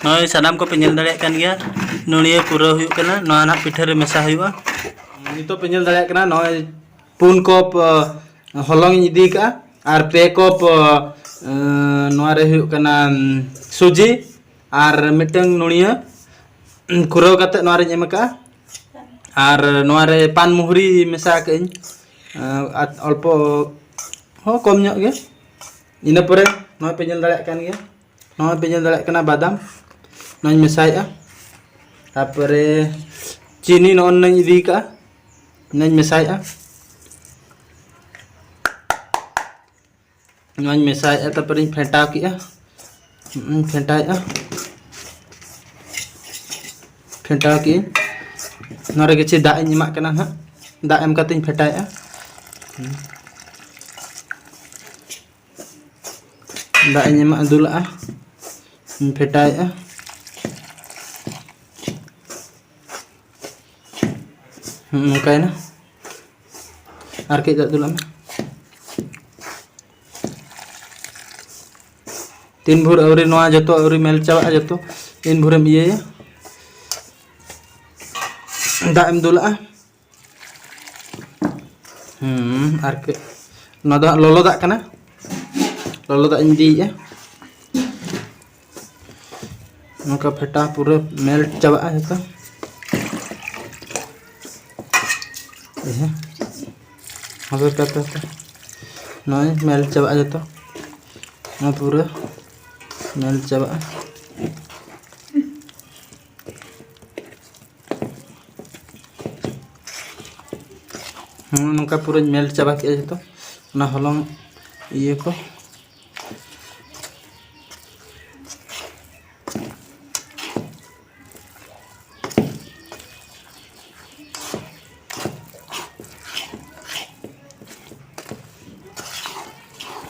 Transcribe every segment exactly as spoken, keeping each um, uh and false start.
ᱱᱚᱜᱼᱚᱭ ᱥᱟᱱᱟᱢ ᱠᱚᱯᱮ ᱧᱮᱞ ᱫᱟᱲᱮᱭᱟᱜ ᱠᱟᱱ ᱜᱮᱭᱟ, ᱱᱚᱲᱤᱭᱟᱹ ᱠᱩᱨᱟᱹᱣ ᱦᱩᱭᱩᱜ ᱠᱟᱱᱟ, ᱱᱚᱣᱟ ᱱᱟᱜ ᱯᱤᱴᱷᱟᱹ ᱨᱮ ᱢᱮᱥᱟ ᱦᱩᱭᱩᱜᱼᱟ᱾ ᱱᱤᱛᱚᱜ ᱯᱮ ᱧᱮᱞ ᱫᱟᱲᱮᱭᱟᱜ ᱠᱟᱱᱟ, ᱱᱚᱜᱼᱚᱭ ᱯᱩᱱ ᱠᱚᱯ ᱦᱚᱞᱚᱝ ᱤᱧ ᱤᱫᱤ ᱠᱟᱜᱼᱟ, ᱟᱨ ᱯᱮ ᱠᱚᱯ ᱱᱚᱣᱟ ᱨᱮ ᱦᱩᱭᱩᱜ ᱠᱟᱱᱟ ᱥᱩᱡᱤ, ᱟᱨ ᱢᱤᱫᱴᱟᱝ ᱱᱚᱲᱤᱭᱟᱹ ᱠᱩᱨᱟᱹᱣ ᱠᱟᱛᱮ ᱱᱚᱣᱟ ᱨᱤᱧ ᱮᱢ ᱠᱟᱜᱼᱟ᱾ ᱟᱨ ᱱᱚᱣᱟ ᱨᱮ ᱯᱟᱱ ᱢᱩᱦᱨᱤ ᱢᱮᱥᱟ ᱠᱟᱜ ᱟᱹᱧ, ᱟᱨ ᱚᱞᱯᱚ ᱦᱚᱸ ᱠᱚᱢ ᱧᱚᱜ ᱜᱮ᱾ ᱤᱱᱟᱹ ᱯᱚᱨᱮ ᱱᱚᱣᱟ ᱯᱮ ᱧᱮᱞ ᱫᱟᱲᱮᱭᱟᱜ ᱠᱟᱱ ᱜᱮᱭᱟ, ᱱᱚᱣᱟ ᱯᱮ ᱧᱮᱞ ᱫᱟᱲᱮᱭᱟᱜ ᱠᱟᱱᱟ ᱵᱟᱫᱟᱢ, ᱱᱚᱣᱟᱧ ᱢᱮᱥᱟᱭᱮᱫᱼᱟ᱾ ᱛᱟᱨᱯᱚᱨᱮ ᱪᱤᱱᱤ ᱱᱚᱜᱼᱚ ᱱᱚᱣᱟᱧ ᱤᱫᱤ ᱠᱟᱜᱼᱟ, ᱱᱚᱣᱟᱧ ᱢᱮᱥᱟᱭᱮᱫᱼᱟ᱾ ᱱᱚᱣᱟᱧ ᱢᱮᱥᱟᱭᱮᱫᱼᱟ, ᱛᱟᱨᱯᱚᱨᱮᱧ ᱯᱷᱮᱴᱟᱣ ᱠᱮᱜᱼᱟ᱾ ᱦᱩᱸ, ᱯᱷᱮᱴᱟᱣᱮᱫᱼᱟ, ᱯᱷᱮᱴᱟᱣ ᱠᱮᱜᱼᱟᱹᱧ᱾ ᱱᱚᱣᱟ ᱨᱮ ᱠᱤᱪᱷᱩ ᱫᱟᱜ ᱤᱧ ᱮᱢᱟᱜ ᱠᱟᱱᱟ ᱱᱟᱦᱟᱜ, ᱫᱟᱜ ᱮᱢ ᱠᱟᱛᱮᱧ ᱯᱷᱮᱴᱟᱣᱮᱫᱼᱟ᱾ ᱦᱩᱸ᱾ ᱫᱟᱜ ᱤᱧ ᱮᱢᱟᱜ ᱫᱩᱞᱟᱜᱼᱟ, ᱤᱧ ᱯᱷᱮᱴᱟᱣᱮᱫᱼᱟ᱾ ᱦᱩᱸ, ᱱᱚᱝᱠᱟᱭᱮᱱᱟ᱾ ᱟᱨ ᱠᱟᱹᱡ ᱫᱟᱜ ᱫᱩᱞᱟᱜ ᱢᱮ᱾ ᱛᱤᱱ ᱵᱷᱳᱨ ᱟᱹᱣᱨᱤ ᱱᱚᱣᱟ ᱡᱚᱛᱚ ᱟᱹᱣᱨᱤ ᱢᱮᱞ ᱪᱟᱵᱟᱜᱼᱟ, ᱡᱚᱛᱚ ᱛᱤᱱ ᱵᱷᱳᱨᱮᱢ ᱤᱭᱟᱹᱭᱟ, ᱫᱟᱜ ᱮᱢ ᱫᱩᱞᱟᱜᱼᱟ᱾ ᱦᱩᱸ, ᱟᱨ ᱠᱟᱹᱡ, ᱱᱚᱣᱟ ᱫᱚ ᱦᱟᱸᱜ ᱞᱚᱞᱚ ᱫᱟᱜ ᱠᱟᱱᱟ, ᱞᱚᱞᱚ ᱫᱟᱜ ᱤᱧ ᱤᱫᱤᱭᱮᱫᱼᱟ᱾ ᱱᱚᱝᱠᱟ ᱯᱷᱮᱴᱟ ᱯᱩᱨᱟᱹ ᱢᱮᱞᱴ ᱪᱟᱵᱟᱜᱼᱟ ᱡᱚᱛᱚ᱾ ᱤᱭᱟᱹ, ᱦᱟᱯᱮ, ᱦᱟᱯᱮ, ᱦᱟᱯᱮ, ᱦᱟᱯᱮ᱾ ᱱᱚᱜᱼᱚᱭ ᱢᱮᱞᱴ ᱪᱟᱵᱟᱜᱼᱟ ᱡᱚᱛᱚ, ᱱᱚᱣᱟ ᱯᱩᱨᱟᱹ ᱢᱮᱞᱴ ᱪᱟᱵᱟᱜᱼᱟ᱾ ᱦᱩᱸ, ᱱᱚᱝᱠᱟ ᱯᱩᱨᱟᱹᱧ ᱢᱮᱞᱴ ᱪᱟᱵᱟ ᱠᱮᱜᱼᱟ ᱡᱚᱛᱚ, ᱚᱱᱟ ᱦᱚᱞᱚᱝ ᱤᱭᱟᱹ ᱠᱚ᱾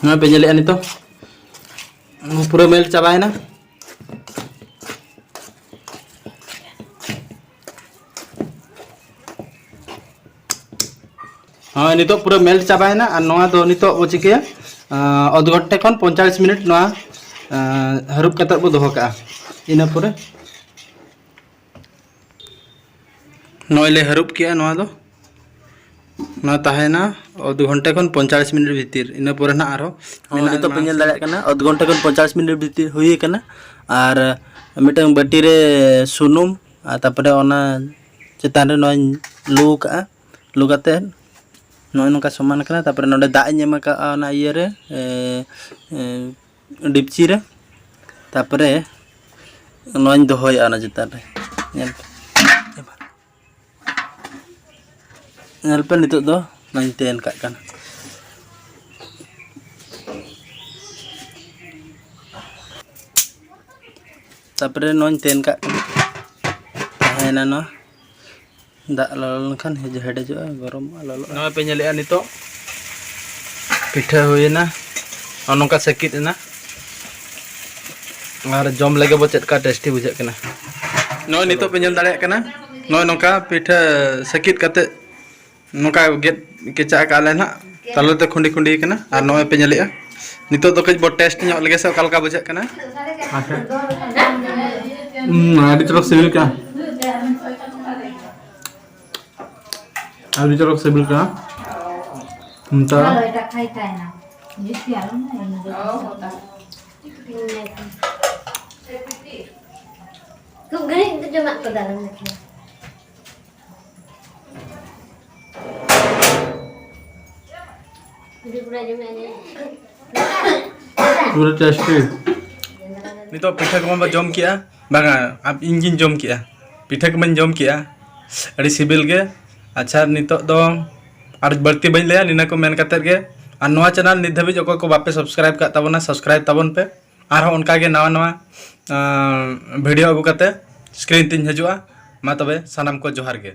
ᱱᱚᱣᱟ ᱯᱮ ᱧᱮᱞᱮᱜᱼᱟ ᱱᱤᱛᱚᱜ, ᱯᱩᱨᱟᱹ ᱢᱮᱞᱴ ᱪᱟᱵᱟᱭᱮᱱᱟ᱾ ᱦᱳᱭ, ᱱᱤᱛᱚᱜ ᱯᱩᱨᱟᱹ ᱢᱮᱞᱴ ᱪᱟᱵᱟᱭᱮᱱᱟ᱾ ᱟᱨ ᱱᱚᱣᱟ ᱫᱚ ᱱᱤᱛᱚᱜ ᱵᱚ ᱪᱤᱠᱟᱹᱭᱟ, ᱟᱸ, ᱚᱫᱷ ᱜᱷᱚᱱᱴᱮ ᱠᱷᱚᱱ ᱯᱚᱧᱪᱟᱥ ᱢᱤᱱᱤᱴ ᱱᱚᱣᱟ ᱟᱨ ᱦᱟᱹᱨᱩᱵ ᱠᱟᱛᱮᱫ ᱵᱚ ᱫᱚᱦᱚ ᱠᱟᱜᱼᱟ᱾ ᱤᱱᱟᱹ ᱯᱚᱨᱮ ᱱᱚᱜᱼᱚᱭ ᱞᱮ ᱦᱟᱹᱨᱩᱵ ᱠᱮᱜᱼᱟ ᱱᱚᱣᱟ ᱫᱚ᱾ ᱱᱚᱣᱟ ᱛᱟᱦᱮᱸᱭᱮᱱᱟ ᱚᱫᱷ ᱜᱷᱚᱱᱴᱟ ᱠᱷᱚᱱ ᱯᱚᱧᱪᱟᱥ ᱢᱤᱱᱤᱴ ᱵᱷᱤᱛᱤᱨ᱾ ᱤᱱᱟᱹ ᱯᱚᱨᱮ ᱱᱟᱦᱟᱜ ᱟᱨᱦᱚᱸ ᱦᱚᱸ, ᱢᱮᱱᱟᱜᱼᱟ ᱱᱤᱛᱚᱜ ᱯᱮ ᱱᱚᱣᱟ ᱧᱮᱞ ᱫᱟᱲᱮᱭᱟᱜ ᱠᱟᱱᱟ, ᱚᱫᱷ ᱜᱷᱚᱱᱴᱟ ᱠᱷᱚᱱ ᱯᱚᱧᱪᱟᱥ ᱢᱤᱱᱤᱴ ᱵᱷᱤᱛᱤᱨ ᱦᱩᱭ ᱟᱠᱟᱱᱟ᱾ ᱟᱨ ᱢᱤᱫᱴᱟᱝ ᱵᱟᱹᱴᱤ ᱨᱮ ᱥᱩᱱᱩᱢ, ᱟᱨ ᱛᱟᱨᱯᱚᱨᱮ ᱚᱱᱟ ᱪᱮᱛᱟᱱ ᱨᱮ ᱱᱚᱣᱟᱧ ᱞᱩ ᱠᱟᱜᱼᱟ᱾ ᱞᱩ ᱠᱟᱛᱮᱫ ᱱᱚᱜᱼᱚᱭ ᱱᱚᱝᱠᱟ ᱥᱚᱢᱟᱱ ᱠᱟᱱᱟ᱾ ᱛᱟᱨᱯᱚᱨᱮ ᱱᱚᱰᱮ ᱫᱟᱜ ᱤᱧ ᱮᱢ ᱟᱠᱟᱜᱼᱟ ᱚᱱᱟ ᱤᱭᱟᱹ ᱨᱮ, ᱮ, ᱮ, ᱰᱤᱯᱪᱤ ᱨᱮ᱾ ᱛᱟᱨᱯᱚᱨᱮ ᱱᱚᱣᱟᱧ ᱫᱚᱦᱚᱭᱟ ᱚᱱᱟ ᱪᱮᱛᱟᱱ ᱨᱮ᱾ ᱧᱮᱞ ᱯᱮ᱾ ᱧᱮᱞ ᱯᱮ, ᱱᱤᱛᱚᱜ ᱫᱚ ᱱᱚᱣᱟᱧ ᱛᱮᱱ ᱠᱟᱜ ᱠᱟᱱᱟ᱾ ᱛᱟᱨᱯᱚᱨᱮ ᱱᱚᱣᱟᱧ ᱛᱮᱱ ᱠᱟᱜ ᱠᱟᱱᱟ, ᱛᱟᱦᱮᱸᱭᱮᱱᱟ ᱱᱚᱣᱟ᱾ ᱫᱟᱜ ᱞᱚᱞᱚ ᱞᱮᱱᱠᱷᱟᱱ ᱦᱮᱡ-, ᱦᱮᱰᱮᱡᱚᱜᱼᱟ, ᱜᱚᱨᱚᱢᱚᱜᱼᱟ, ᱞᱚᱞᱚᱜᱼᱟ᱾ ᱱᱚᱜᱼᱚᱭ ᱯᱮ ᱧᱮᱞᱮᱜᱼᱟ, ᱱᱤᱛᱚᱜ ᱯᱤᱴᱷᱟᱹ ᱦᱩᱭᱮᱱᱟ, ᱱᱚᱜᱼᱚ ᱱᱚᱝᱠᱟ ᱥᱟᱹᱠᱤᱛ ᱮᱱᱟ᱾ ᱟᱨ ᱡᱚᱢ ᱞᱮᱜᱮ ᱵᱚ, ᱪᱮᱫ ᱞᱮᱠᱟ ᱴᱮᱥᱴᱤ ᱵᱩᱡᱷᱟᱹᱜ ᱠᱟᱱᱟ᱾ ᱱᱚᱜᱼᱚᱭ ᱱᱤᱛᱚᱜ ᱯᱮ ᱧᱮᱞ ᱫᱟᱲᱮᱭᱟᱜ ᱠᱟᱱᱟ, ᱱᱚᱜᱼᱚᱭ ᱱᱚᱝᱠᱟ ᱯᱤᱴᱷᱟᱹ ᱥᱟᱹᱠᱤᱛ ᱠᱟᱛᱮ ᱱᱚᱝᱠᱟ ᱜᱮᱫ ᱠᱮᱪᱟᱜ ᱟᱠᱟᱫ ᱞᱮ ᱱᱟᱦᱟᱜ, ᱛᱟᱞᱟ ᱛᱮ ᱠᱷᱩᱸᱰᱤ ᱠᱷᱩᱸᱰᱤ ᱠᱟᱱᱟ᱾ ᱟᱨ ᱱᱚᱜᱼᱚᱭ ᱯᱮ ᱧᱮᱞᱮᱜᱼᱟ, ᱱᱤᱛᱚᱜ ᱫᱚ ᱠᱟᱹᱡ ᱵᱚ ᱴᱮᱥᱴ ᱧᱚᱜ ᱞᱮᱜᱮ ᱥᱮ ᱚᱠᱟ ᱞᱮᱠᱟ ᱵᱩᱡᱷᱟᱹᱜ ᱠᱟᱱᱟ᱾ ᱟᱪᱪᱷᱟ᱾ ᱦᱩᱸ, ᱟᱹᱰᱤ ᱪᱚᱨᱚᱠ ᱥᱤᱵᱤᱞ ᱠᱟᱱᱟ᱾ ᱟᱹᱰᱤ ᱪᱚᱨᱚᱠ ᱥᱤᱵᱤᱞ ᱠᱟᱱᱟ᱾ ᱱᱮᱛᱟᱨ ᱚᱱᱟ ᱫᱚ ᱮᱴᱟᱜ ᱠᱷᱟᱭ ᱛᱟᱦᱮᱱᱟ᱾ ᱡᱩᱛ ᱜᱮ ᱟᱞᱚᱢ ᱢᱮᱱᱟ, ᱤᱧ ᱫᱚ ᱚ, ᱦᱚᱸ, ᱛᱟᱦᱞᱮ᱾ ᱤᱧ ᱞᱟᱹᱭ ᱠᱮᱫᱟ᱾ ᱠᱷᱩᱵ ᱜᱷᱟᱹᱲᱤᱡ ᱫᱚ ᱡᱚᱢᱟᱜ ᱠᱚ ᱫᱟᱞᱟᱝ ᱞᱮᱠᱷᱟᱱ᱾ ᱯᱩᱨᱟᱹ ᱴᱮᱥᱴᱤ᱾ ᱱᱤᱛᱚᱜ ᱯᱤᱴᱷᱟᱹ ᱠᱚᱢᱟ ᱵᱚ ᱡᱚᱢ ᱠᱮᱜᱼᱟ, ᱵᱟᱝᱟ, ᱟᱢ, ᱤᱧ ᱜᱤᱧ ᱡᱚᱢ ᱠᱮᱜᱼᱟ, ᱯᱤᱴᱷᱟᱹ ᱠᱚᱢᱟᱧ ᱡᱚᱢ ᱠᱮᱜᱼᱟ, ᱟᱹᱰᱤ ᱥᱤᱵᱤᱞ ᱜᱮ᱾ ᱟᱪᱪᱷᱟ, ᱱᱤᱛᱚᱜ ᱫᱚ ᱟᱨ ᱵᱟᱹᱲᱛᱤ ᱵᱟᱹᱧ ᱞᱟᱹᱭᱟ, ᱱᱤᱱᱟᱹ ᱠᱚ ᱢᱮᱱ ᱠᱟᱛᱮᱫ ᱜᱮ᱾ ᱟᱨ ᱱᱚᱣᱟ ᱪᱮᱱᱮᱞ ᱱᱤᱛ ᱫᱷᱟᱹᱵᱤᱡ ᱚᱠᱚᱭ ᱠᱚ ᱵᱟᱯᱮ ᱥᱟᱵᱥᱠᱨᱟᱭᱤᱵ ᱠᱟᱜ ᱛᱟᱵᱚᱱᱟ, ᱥᱟᱵᱥᱠᱨᱟᱭᱤᱵ ᱛᱟᱵᱚᱱ ᱯᱮ᱾ ᱟᱨᱦᱚᱸ ᱚᱱᱠᱟᱜᱮ ᱱᱟᱣᱟ ᱱᱟᱣᱟ, ᱟᱸ, ᱵᱷᱤᱰᱤᱭᱳ ᱟᱹᱜᱩ ᱠᱟᱛᱮ ᱥᱠᱨᱤᱱ ᱛᱤᱧ ᱦᱤᱡᱩᱜᱼᱟ᱾ ᱢᱟ ᱛᱚᱵᱮ ᱥᱟᱱᱟᱢ ᱠᱚ ᱡᱚᱦᱟᱨ ᱜᱮ᱾